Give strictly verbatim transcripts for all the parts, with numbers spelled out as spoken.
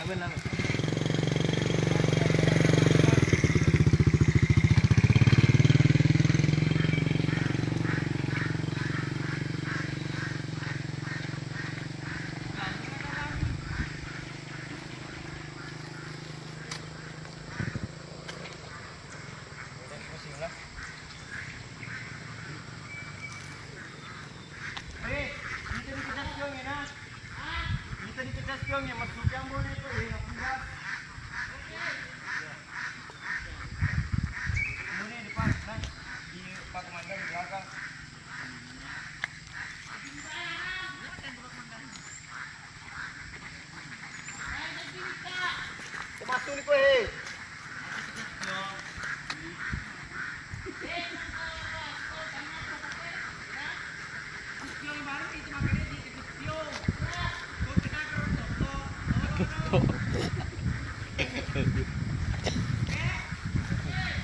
Hei, kita dikejar Tiong ya, nah. Kita dikejar Tiong ya, masuk yang boleh itu, ya, pindah. Ini depan, nah. Di Pak Komandan di belakang. Masuk ni kowe, he.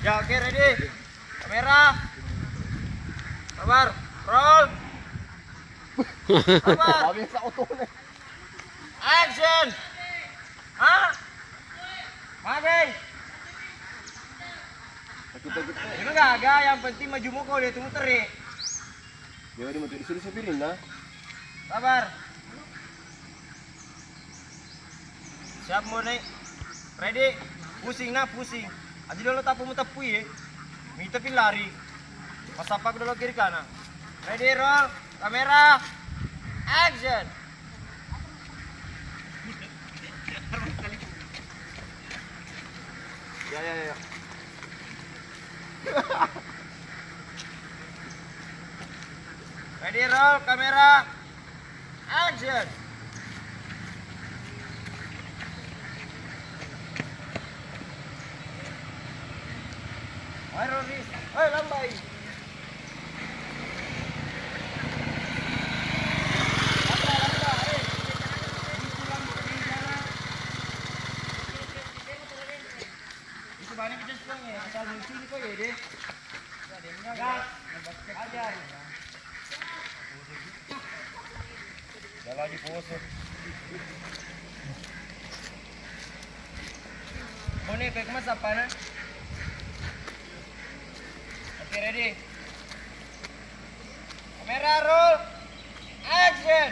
Ya, oke, ready. Kamera. Sabar. Roll. Sabar. Habis oto ni. Action. Hah? Mabei. Sakit-sakit. Emang gaga, yang penting maju muka udah itu muter ya. Dia udah muter disuruh sopir, nah. Sabar. Siap, Mone. Ready? Pusing, nah, pusing. Aja dulu tapu mu tepui, ya. Mita pi lari. Masappa dulu kiri kanan. Ready, roll. Kamera. Action. Ya, ya, ya, ya. Ready, roll, kamera. Action. Ayo, Riz. Ayo, lambai. Itu banyak kita sekarang ya, asal muncul kok ya deh. Gas. Ajar. Jalan di poso. Mone, pek mas apa na? Oke, ready. Kamera roll. Action.